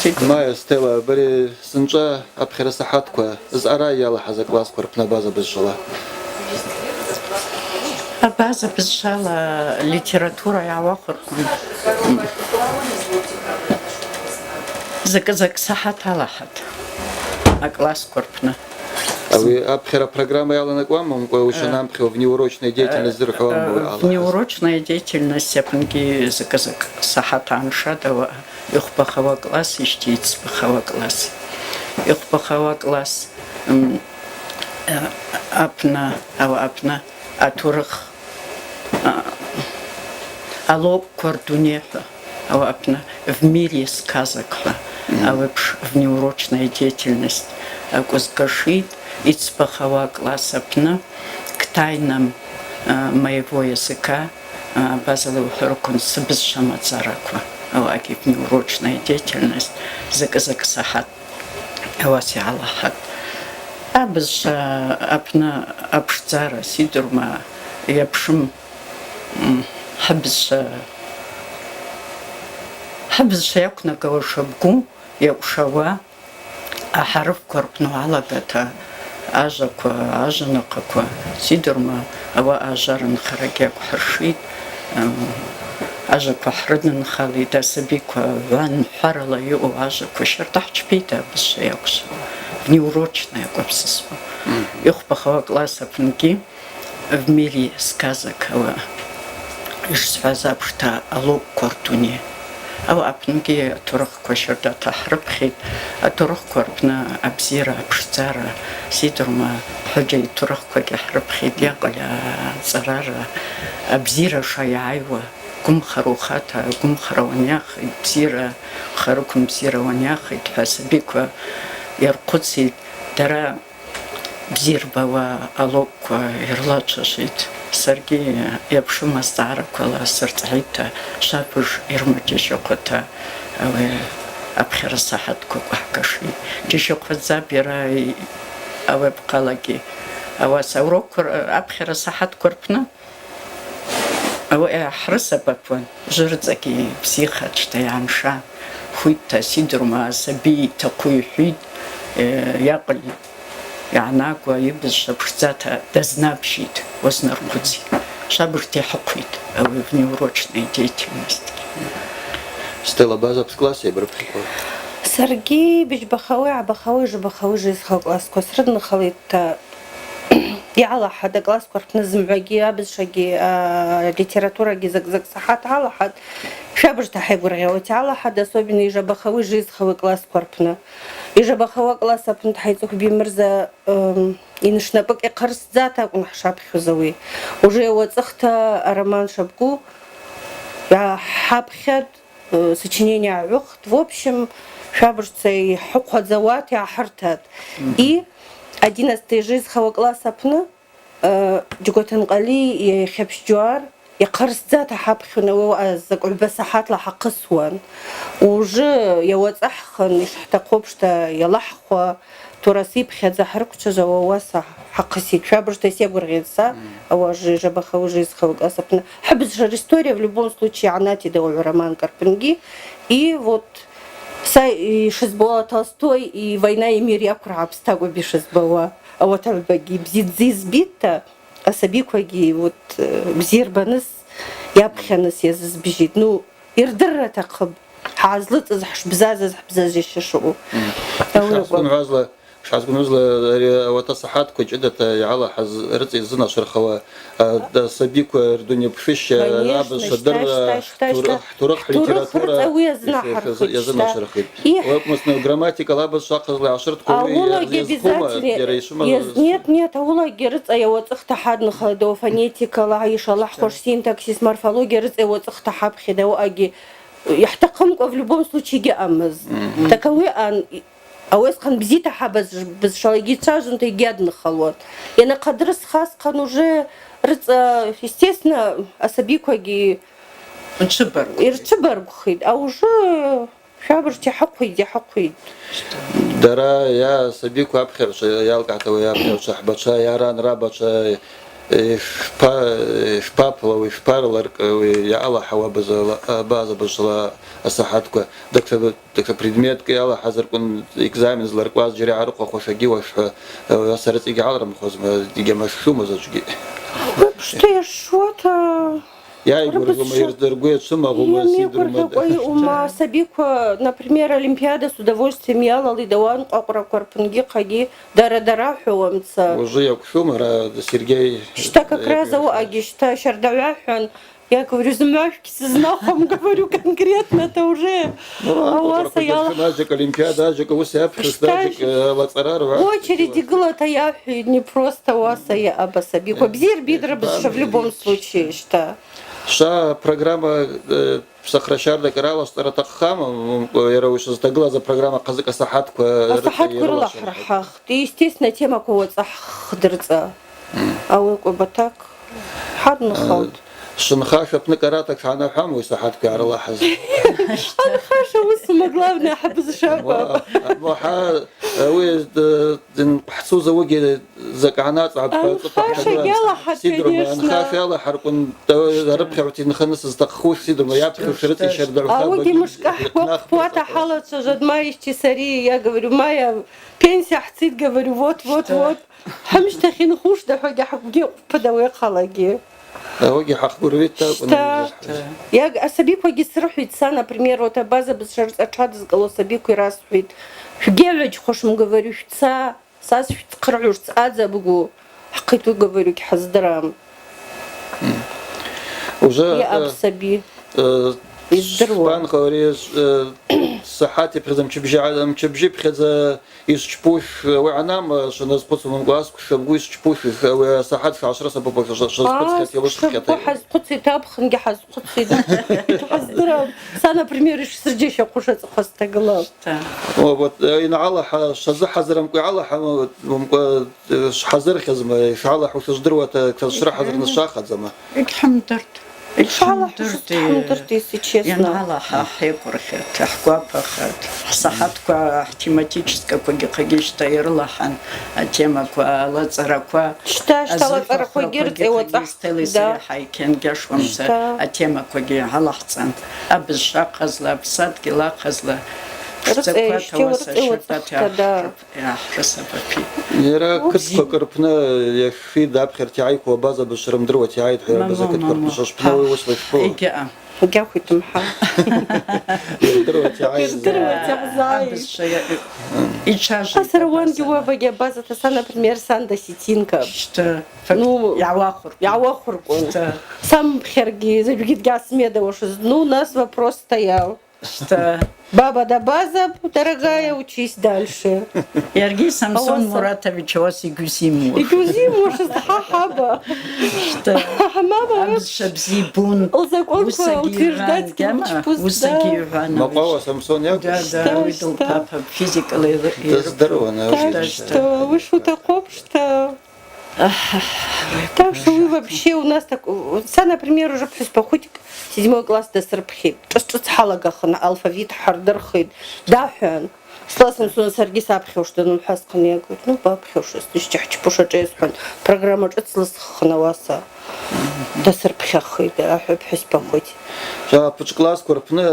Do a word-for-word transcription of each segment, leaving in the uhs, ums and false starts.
Майя, Стелла, бари сынчӏва апхьара сахатква зъара йалахӏаз аклассква рпны абаза бызшвала? Абаза бызшвала литература йгӏауахвырквын закӏы-закӏ сахат алахӏатӏ аклассква рпны. Ауи апхьара программа йаланакӏуама, уымкъва уищанамхъа внеурочная деятельность зырхӏвауама? Э, э, алахӏаз? Внеурочная деятельность апынгьи закӏы-закӏ сахат аншатӏ, ауаъа йухбахауа класс йщти йцбахауа класс. Йухбахауа класс, м, э, апны, ауаъа апны атурых, э, алокӏква рдуней хӏва. Ауи апны в мире сказок хӏва, мгм, ауи апш внеурочная деятельность акӏвызкӏашитӏ, йцбахауа класс апны к тайнам, э, моего языка, э, абазала йухӏварыквын сыбызшва мацараква, ауаъагьи внеурочная деятельность закӏы-закӏ сахат. Ауаса йгӏалахӏатӏ. Абызшва апны апшдзара, сидурма, йапшым, м, хӏыбызшва, хӏыбызшва йаквнагауа шабгу йакӏвшауа ахӏарыфква рпны угӏалагата, ажваква, ажванахъаква, сидурма, ауаъа ажвара нхарагьи акӏвхӏыршитӏ, м, ажваква хӏрыдынхалитӏ, асабиква гӏван хӏварала йаъу ажваква щарда хӏчпитӏ абызшва йакӏвшауа, внеурочная акӏвпсысуа. Мгм. Йухбахауа класс апынгьи в мире сказок ауи йшсхӏваз апшта алокӏква рдуней. Ауи апынгьи атурых ква щардата хӏрыпхьитӏ, атурыхква рпны абзира, апшдзара, сидурма, хӏваджа йтурыхквагьи хӏрыпхьитӏ, йакъыль ацӏарара, абзира шайгӏайуа, гвымхара ухата, гвымхара уанйахитӏ, бзира, хъарыквын бзира уанйахитӏ хӏва асабиква йархъвыцитӏ, дара бзи рбауа алокӏква йырлачважвитӏ. Саргьи йапшым азцӏгӏараквала сырцӏгӏитӏта, швабыж йырма джьащахъвата, ауи апхьара сахатква кӏвахгашитӏ. Джьащахъвадзапӏ йара, ауи апхъалагьи. Ауаса урокква р-, апхьара сахатква рпны ауи ахӏрысабапуан, жвырцӏагьи бзихатӏ, щта йгӏаншан, хвитӏта, сидурма, асаби йтахъу йхӏвитӏ, э, йакъыль йгӏанагуа, йыбызшва пшдзата дазнабжьитӏ, уазнархъвыцитӏ. Швабыжта йхӏыхъвитӏ ауи внеурочная деятельность. Стелла, база апскласс йабрыпхьаква? Саргьи быжьбахауи, гӏабахауи, жвабахауи жвизхауа классква срыдынхалитӏта, йгӏалахӏатӏ аклассква рпны зымгӏвагьи, абызшвагьи, а, литературагьи закӏ-закӏ сахат гӏалахӏатӏ. Швабыжта хӏайгвыргъьауата йгӏалахӏатӏ, особенно йжвабахауи жвизхауи классква рпны. Йжвабахауа класс апны Тхьайцӏух Бимырза, ем, йнышнапӏыкӏ йахъырсдзата акӏвын хӏшапхьуз ауи. Уже йауацӏыхта ароман шабгу йгӏахӏапхьатӏ, э, сочинение гӏагӏвыхтӏ. В общем, швабыжта йхӏыхъвадзауата йгӏахӏыртатӏ. Мгм. И одиннадцатый жвизхауа класс апны Э, Джьгватан Къали йахьапщ Джвар йахъырсдзата хӏапхьун, ауи закӏ гӏвба сахатла хӏахъысуан. Уже йауацӏыххын, йшхӏтахъу апшта йалахӏхуа, Турас йыпхьадза хӏрыквчважвауа, ауаса хӏахъыситӏ. Швабыжта йсайгвыргъьатӏ са, мм, ауи жвабахауи жвизхауи класс апны. Хӏыбызшва ристория в любом случае гӏанатитӏ ауи роман Карпынгьи. И вот са йшызбауа Толстой и Война и мир йаквыргӏапӏ, стакӏвапӏ йшызбауа. Ауат агӏвбагьи бзидздза йызбитӏта, асабиквагьи, вот, э, бзи рбаныс, йапхьаныс йазызбжьитӏ. Ну, йырдырра атахъыпӏ. Хӏгӏазлыцӏыз, хӏшбзазаз, хӏбзазаща шаъу. Мм. Ауи акӏвапӏ. Швъазгвынгӏвуазла, швъазгвынгӏвуазла ари ауат асахатква чӏыдата йгӏалахӏаз рыцӏа йазынашырхауа, а, асабиква рдуней апхьаща, конечно, абызшва дырра, щта, щта, щта, хӏтурых, хӏтурых, хӏлитература рыцӏа ауи йазынашырхитӏ, щта. Йазынашырхитӏ. Их. Ауи акӏвмаса грамматикала абызшва ахъазла йгӏашыртквуа ауи ауылагьи йаз-, йазхъума, обязательно йара йшвымаз? Йаз-, нет, нет, ауылагьи рыцӏа йауацӏыхта хӏадынхалитӏ, фонетикала йшалахӏхуаш, синтаксис, морфология рыцӏа йауацӏыхта хӏапхьитӏ, ауаъагьи йхӏтахъымкӏва в любом случае гьаъамызтӏ. Мгм. Так ауи ан-, ауи асхъан бзита хӏабыз-, бызшвала йгьичважвунта йгьадынхалуан. Йанахъадрысхъа асхъан уже рыцӏа, естественно, асабиквагьи йырчвыбаргвхитӏ. А уже Швабыжта йхӏыхъвитӏ, йхӏыхъвитӏ. Дара йа асабиква апхьагӏвчва, йалкӏгӏата ауи апхьагӏвчва хӏбачва, йа ран рабачва, Йшпа-, йшпапалауи, йшпараларкӏуи йаъалахӏауа абазала-, абаза бызшвала асахӏатква? Дакӏ-, дакӏ-, предметкӏ йалахӏазарквын, экзамен зларкӏуаз зджьара йгӏарыхъвахуаш агьи уашхӏва, ауаса рыцӏа йгьгӏалрымхуазма, йгьамашума заджвгьи? Вообще йшуата. Йайгвыргъьума, йырдыргвы йачвымагъума, йайгвыргъьакӏва йаъума, асабиква, например, олимпиада с удовольствием йалалитӏ, ауан къвакъвраква рпынгьи хъагьи дара-дара хӏвауамца. Ужвы йакӏвшума, ара Сергей? Щта как раз ауаъагьи щта щардагӏвахӏван, я говорю, зымгӏва швгьсызнахуам, говорю, конкретно-то уже. Ну, ауаса къвакъвраква йалахӏ-, аджьакӏ олимпиада, аджьакӏ ауыс йапхьуш, щта аджьакӏ, э, алацӏара ргӏвахӏ. Очередь йгылата йахӏвитӏ, не просто ауаса йаъапӏ асабиква. Э, бзи йырбитӏ рбызшва в любом случае, щта. Сша программа, э, сокращарнакӏ ралашвтӏара атахъхама, м, йара ауи швызтагылаз апрограмма хъазыкӏ асахӏатква рыцӏа йрылашвырхӏитӏ. Йрылахӏырхӏахтӏ. И, естественно, темаква уацӏахь хдырцӏа. М. Ауи акӏвба так. Хӏа дынхалтӏ. Э, швынхаша апны къарата швгӏанахӏвама ауи асахӏатква йгӏарылахӏаз? Анхаша уысума, главное, хӏа бызшваква. Уа, уа, хӏа, ауи, э, Дын хӏцуз ауыгьи закӏ гӏанацӏгӏатӏ, анхаша йалахӏатӏ, Сидоровна, конечно. Анхаша йалахӏарквын, арыпхьагӏвта йынхарныс зтахъхуш, Сидоровна, йапхьуш рыцӏа йщардагӏвхатӏ. Ауыгьи мышкӏахь хӏгвы хъвпата хӏалачважватӏ Майя исчи сари, я говорю, Майя, пенсия хӏцитӏ, говорю, вот, вот, вот. Хӏымщтахь йынхушда хӏвагьи хӏгвгьи къвпыда уи хъалагьи. Ауагьи хӏахъгвыргӏвитӏта акӏвын. Щта. Йаг-, асабиквагьи срыхӏвитӏ, са, например, вот абаза бызшва рыцӏа тшадызкӏалу асабикви расхӏвитӏ, швгьи агьагьчӏвахуашым, говорю, швца, са сшвыцхърыгӏуш съадза абгу, хӏхъиту, говорю, гьхӏыздырам. М. Уже, йаъапӏ, э, саби. Э, йыздыруа. Шпан къари, э, сахӏат йпхьадза, мчыбжьа-, мчыбжьи йпхьадза, йсчпуш, ауи гьанам, шваназхъвыцуа, момкӏва асквша абгу йсчпуш, ауи асахӏат швгӏашра сабапуа шва-, шва-, швазхъвыцхьата, йауышвхъата. Хӏа схъвыцитӏ, апхынгьи хӏазхъвыцитӏ. Хӏаздырам. Са, например, йшсырджьащахъуш ацӏахъва стагылапӏ. Щта. О, вот, э, йангӏалахӏа, швазыхӏазырамкӏва йгӏалахӏама, момкӏва, э, швхӏазырхьызма, йшгӏалахӏу швыздыруата, швазшвра хӏазырныс швахадзама? Йгьхӏымдыртӏ. Йгьхӏымдыртӏ, если честно. Йангӏалахӏа хӏайкъвырхатӏ, хӏгвапахатӏ. Хӏсахӏатква, хӏтематическаквагьи хъагьи щта йрылахӏан, атемаква, алацӏараква. Щта, щта алацӏараквагьи рыцӏа уацӏахтӏ, да. Стеллеи сари хӏайкьангьашуамца, щта, атемаквагьи гьалахӏцӏан. Абызшва ахъазла, апсадгьыл ахъазла. Рыцӏа пшдзаква, ащтагьи ауаса рыцӏа уацӏахтӏ, да. Йахӏрысабапи. Йара кытквакӏ рпны йашфитӏ, апхьарта йгӏайхуа абаза бызшва рымдыруата йгӏайтӏ, хӏва, абаза кытква рпны швашпны ауи уыс лашпула. Йгьаъам. Йгьахвитӏым хӏа. Йырдыруата йгӏайхуа. Йырдыруата йгӏайхуа. Абызшва йа-, йчважвитӏ. Асара уангьи уабагьи абазата, са, например, сан досетинка. Щта. Ну, йгӏауахвырквын. Йгӏауахвырквын. Щта. Сампхьаргьи, заджвгьи дгьгьаъ смеда уашыз. Ну, у нас вопрос стоял. Щта. Баба, да база, дорогая, учись дальше. Йаргьи Самсон Муратович ауаса йгьузимуаш. Йгьузимуаш, хӏа хӏаба. Щта. Мама, абызшва бзи бун. Лзакъонква утверждать гьама, уысагьи йгӏван. Макъвала Самсон йакӏву? Да, да, щта, ауи дылпапа, физикала йры-, йры-. Дыздыруан, да, щта, щта. Уыш утахъупӏ, щта. Так что вы вообще у нас так, са, например, уже пхӏвыспа хвитӏ седьмой класс дасырпхьитӏ. Шӏыц-шӏыц хӏалагахын, алфавит хӏырдырхитӏ. Дахӏван. Сла Самсона саргьи сапхьуштӏ, анымхӏваз хъан йагу. Ну, бапхьуштӏ, дыщтахӏчпуш ашӏа йсхӏван. Программа шӏыц лысххын ауаса. Дасырпхьахитӏ, ахӏван пхӏвыспа хвитӏ. Ша пучкъвласква рпны,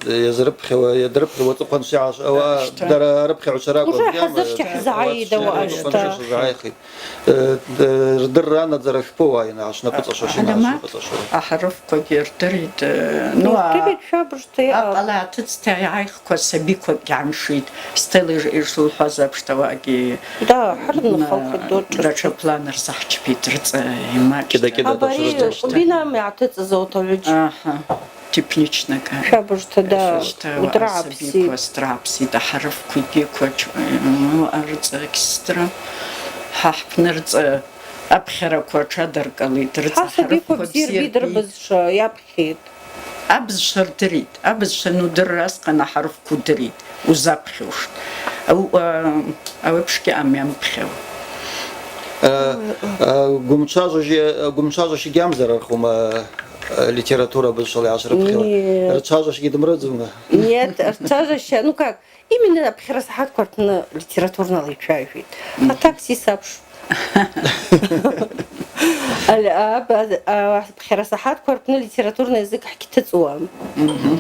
э, йазрыпхьауа, йадрыпхьауа цӏыхъван швагьаш-, ауа, щта, дара арыпхьагӏвчва ракӏвын. Уже хӏазырча хӏзагӏайда уаъа, щта. Э, э, рдырра анадзара шпу уайна, ашвнапӏыцӏашва, швина, ашвнапӏыцӏашва. Ахӏарыфквагьи рдыритӏ, э, ну, а-, рдыритӏ, швабыжта, а-, акъала атыцӏта йгӏайхква сабиквакӏ йгьамшвитӏ, Стелла йж-, йшылхӏваз апшта ауагьи. Да, хӏарнахалхитӏ, датша план рзахӏчпитӏ, рыцӏа ймачӏта. Кӏида-кӏида. Абари Къубина йгӏатыцӏыз ауат гӏвыджь. Аха. Тепличнакӏа. Швабыжта, да, швабыжта, удра асабиква гӏапситӏ. Стра гӏапситӏ, ахӏарыфквагьи квач-, ну, арыцӏа кистра. Хӏа хӏпны рыцӏа апхьараква тшадаркӏалитӏ, рыцӏа хӏарыфква бзи рбитӏ, рбзи рбызшва йапхьитӏ. Абызшва рдыритӏ, абызшва, ну, дырра аскъан ахӏарыфква удыритӏ, узапхьуштӏ. Ау-, а, ауи апш гьаъам йампхьауа. Э, э, гвымчважваш-, гвымчважвашгьи гьамзарархума, э, литература бызшвала йгӏашрыпхьауа? Нет. Рчважвашгьи дымрыдзума? Нет, рчважваш, ну как, именно апхьара сахӏатква рпны литературнала йчважвитӏ. Мгм. А так сисапш. Али-, а, ба-, а, хьарасахьатква рпны литературный язык хӏгьтыцӏуам.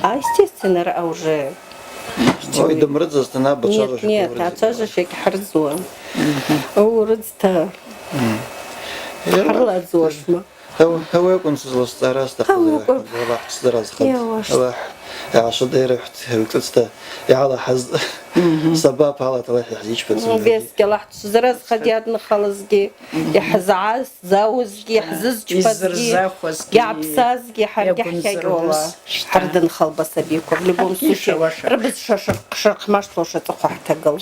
А, естественно, араъа уже. Ой, дымрыдзызтын, а, бачважва. Нет, нет, ачважва щекӏ хӏрыдзуам. Аурыдзта. Хӏрыладзуашма. Ауи акӏвын сызласцара, астахъыз. Ауи акӏвын. Аллахӏ дшвзыразхатӏ. Йа, Аллахӏ. Аллахӏ, йшвыдайрыхӏвтӏ, гӏвычӏвыцта йгӏалахӏаз. Сабап ала Аллахӏ йхӏзичпацӏ. Бески Аллахӏ дшвзыразхатӏ йадынхалызгьи, йхӏзгӏаз, йзауызгьи, йхӏзызчпазгьи, йзырзахуазгьи, йгӏапсазгьи, хӏаргьи хӏхакӏьуала. Хӏырдынхалба сабиква. В любом случае, рыбызшва шырхъмаштуаш ацӏыхъва хӏтагыл.